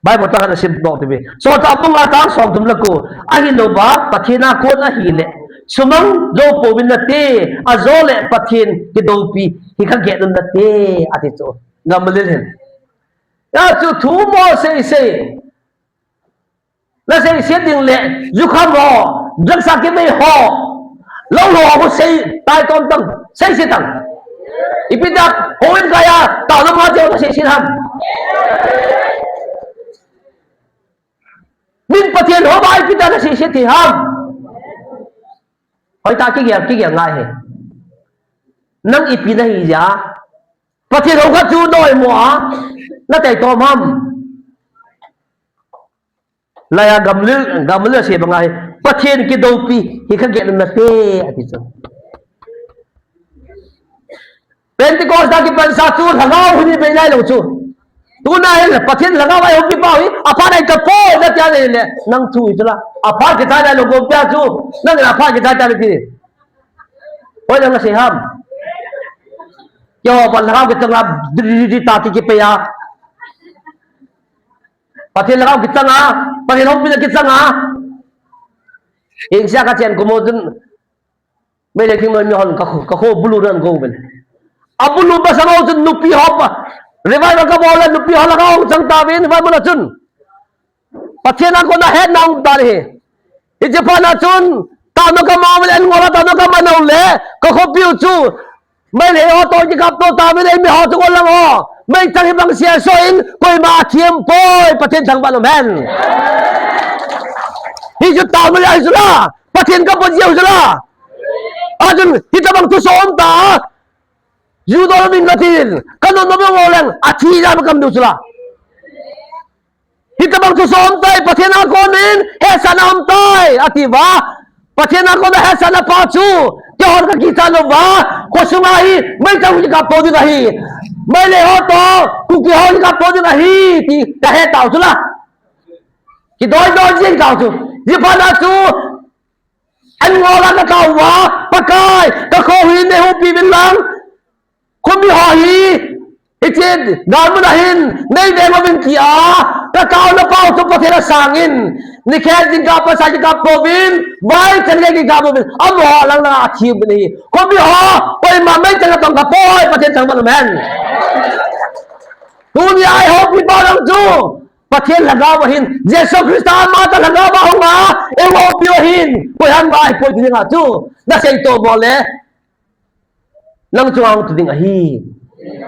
Bible tah khat asim doh tiuve. Sot a bung nga chang somthum le ko. Ahilouva, Pathen a kon ahile, sumang jou pouvin nate, ajole Pathen kidoupi hi kagel un nate, ati chu. Gamaliel hin. Hijeh chun thu mo seisei. Naseiset ding le, jukham ho, drugs a kibei ho, lou ho, ho sei, tai tom tam, seiset tan. Ipi dia, houin kaiya, taona ma jeh a naseiset ham. Min Pathen hou a ipi dia naseiset thei ham. Hoitah kigel, kigel ngai hi. Nang ipi nahi jeh a. Pathen hou khat chu doi mo a, natei tom ham. Laiya Gamaliel, Gamaliel asei banga hi, Pathen kidoupi hi kagel un nate, ati chu. Pentecost a kipansa chu lhagao hi ni bei nailou chu. Tuna hin Pathen lhagao eihoupi pau hi, aphat a eita poi nati a le, nang thu hi chu la. Aphat kichai nailou gompi a chu, nang aphat kichai ta le ti. Hoi nang nasei ham. Keiho pan lhagao kichang a, di, di, di, ta ti kipei a. Pathen lhagao kichang a, Pathen houpina kichang a. Hingsia kachen kum mo chun, Meitei thingnoi mihon kakho, kakho bulu nan go uvin. Abulu masang ho chun nupi ho pa. Revival kabol le nupi ho lhagao chang tauvin, revival a chun. Pathen a kona hetna um tan ahi. Hiche phat a chun, taona kaman le, an ngol a taona kaman le, kakhopi u chu. Meitei ho toh kikapto tauvin, eimi ho chu ngol lang ho. Meichang hi bang sia so in, koima athem poi, Pathen thangvah in um hen. Hichu taona le ahi chu la, Pathen kapo jeh u chu la. Achun, hitabang thuso um ta, ju dol min natin, kanom nom ngol lang, athi jeh a kamu chu la. Hitabang thuso um tai, Pathen a konin, hetsahna um tai, ati uva. Pathen a kona hetsahna pa chu, keihon kakichat uva, khosunga hi, Meitei ho kikapto ding ahi. Meitei ho toh, Kuki ho kikapto ding ahi, ti, kahe tau chu la. Kidoi doi jing tau chu. Hiche phat a chu, an ngol a katao uva, Pakai, kakho hi neihoupi uvin lang. Khomi ho hi, hiche, galmun a hin, neiveng uvin tia, kataona pau chu Pathen asang in, nikhat jingkah a pat sa kikap pouvin, vai chan gei kikap pouvin, amaho lang lang a thi uvin ahi. Khomi ho, koima meichang a tong kha poi, Pathen thangvah in um hen. Tunia eihoupi pa lang chu, Pathen lhagao ahin, Jesu Christa ama toh lhagao a hung a, eihoupi u ahin, koiham ahipoi ti dinga chu, nasei to mo le. Nang chunga hung tu ding ahi.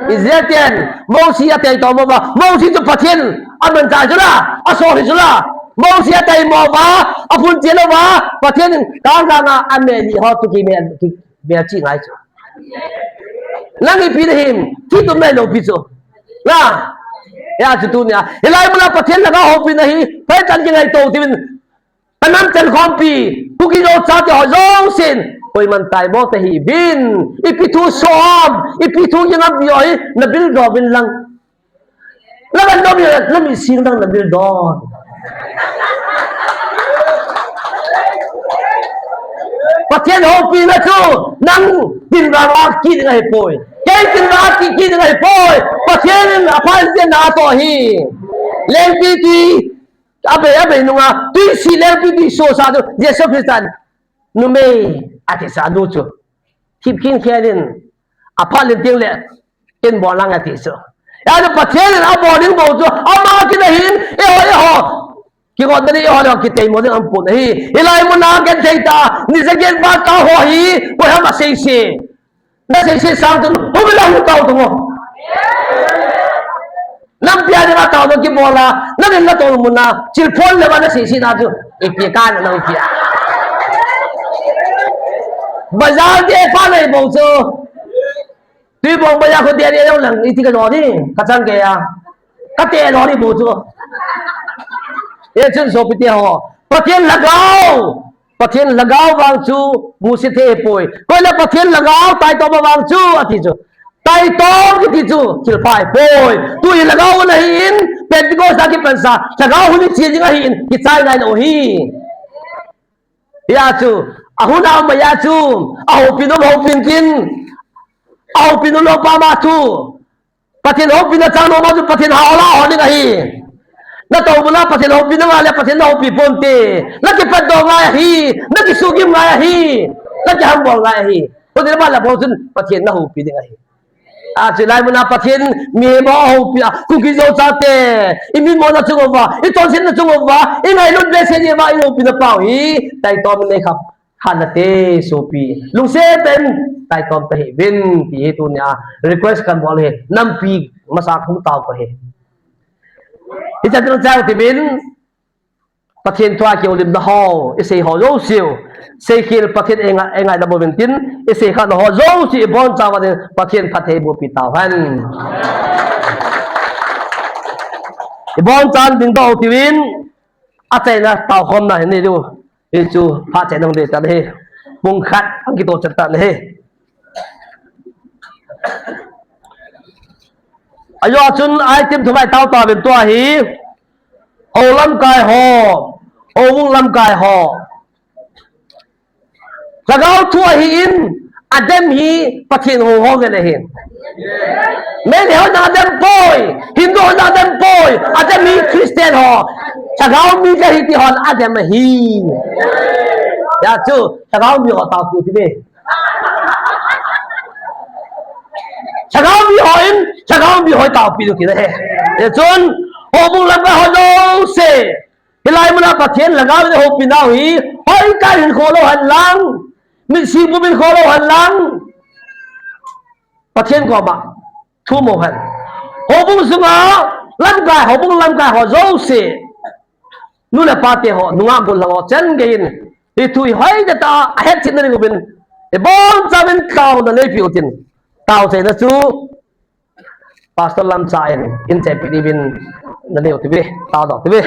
Israel ten, Mosi atei to mo uva, Mosi chu Pathen amanchah chu la, asol hi chu la. Mosi atei mo uva, aphun cheh lou uva, Pathen in kang kang a amel ni ho toh kimel, kimel cheh ngai chu. Nang ipi nahim, thi tum nailou pi chu. Na, hijeh chun tunia, hilai muna Pathen lhagao houpi nahi, Pathen kingaito uvin, Kanam chan khompi, Kuki Zo chate ho jousen, koiman taimo tahih uvin, ipi thu som, ipi thu jingam pi ho hi, nabil doh uvin lang. Nabil doh uvin lang, nami sing lang nabil doh. Pathen houpina chu, nang tin vang a kit ding ahipoi. Kei tin vang a kit, kit ding ahipoi. Pathen in apha in tin na toh hi. Lengpi tui, Abei, abei nunga, tui si lengpi tui sosa chu, Jesu Christa in, numei, ati sa nu chu. Thip khin khen in, apha len ting le, ken bol lang ati chu. Hijeh chun Pathen in abol ding bou chu, ama kin ahin, eiho, eiho. Kigot na ni eiho le, kiteimo ding aum pon ahi. Hilai muna ken thei ta, ni jaget ba ta ho hi, koiham asei se. Nasei se sang chun, hung la hung tau tung o. Nampi a dinga tau tung kibol a, nadin na tong muna, chilphon le ba nasei se na chu, ipi kana nang ipi a. Bazar te pa nei bou chu. Tuibong boi a khu te ni jong lang, iti ka jo ni, ka chang kei a. Ka te jo ni bu chu. Hichun sopite ho. Pathen lhagao. Pathen lhagao vang chu musit thei poi. Koiyin Pathen lhagao taitom vang chu ati chu. Taitom kiti chu thil pha ahipoi. Tuhi lhagao na hin, Pentecost a kipansa, lhagao hun hi chi ding ahin, kichai ngai lou hi. Hia chu, ahun a um a hia chu, ahopin um hopin tin, ahopin um lou pa ma chu, Pathen hopina chang lou ma chu Pathen hao la ho ding ahi. Na tou bula Pathen hopina ngai le Pathen na hopi ponte. Na kipat doh ngai ahi, na kisugim ngai ahi, na kihambol ngai ahi. Koiyin ba la bol chun Pathen na hopi ding ahi. Achu lai muna Pathen mihem ho hopi a, Kuki Zo chate, i min mona chung uva, i chonsetna chung uva, i ngailut behseh jeh uva, i hopina pau hi, taitom nei khap. Khanate sopi. Lungset tah in taitom tahih uvin ti hi tunia request kan bol hi. Nampi masa khu tao ko hi. Hiche tah chang uvin Pathen thu a kihoulimna ho, i sei ho jouse u. Seikhel Pathen ei ngai, ei ngaidam uvin tin, i seikha na ho jouse u i boncha uvin Pathen phatthei boh pi tauhen. I bonchan ding doh uvin, achaina taokhomna hi nei diu. Hichu phat chai nang ding tan ahi. Pung khat, ang kitoh chet tan ahi. Ajo chun item thum a i tao tauvin tua hi. Hou lamkai ho. Houbung lamkai ho. Lhagao thu ahin, adem hi Pathen hou ho vel ahi. Meitei hon adem poi, Hindu hon adem poi, adem hi Christian ho. Lhagao mi kahi ti hon adem ahi. Hia chu, lhagao mi ho taopi u ti ve. Lhagao mi ho in, lhagao mi ho taopi u ti na he. Hichun, houbung lamkai ho jouse. Hilai muna Pathen lhagao in eihopi nau hi, hoi kan hinkho lou hen lang, minsing pum hinkho lou hen lang, Pathen koma thum u hen. Houbung sunga lamkai, houbung lamkai ho jouse, nu le pa te ho, nungah gollhang ho, chan gei in, hiche thu hi hoitah a ahetchetna ding uvin, i boncha uvin taona neipiu tin, tao chaina chu Pastor Lamcha in, in chepi diuvin, na neiu ti ve, tao doh ti ve.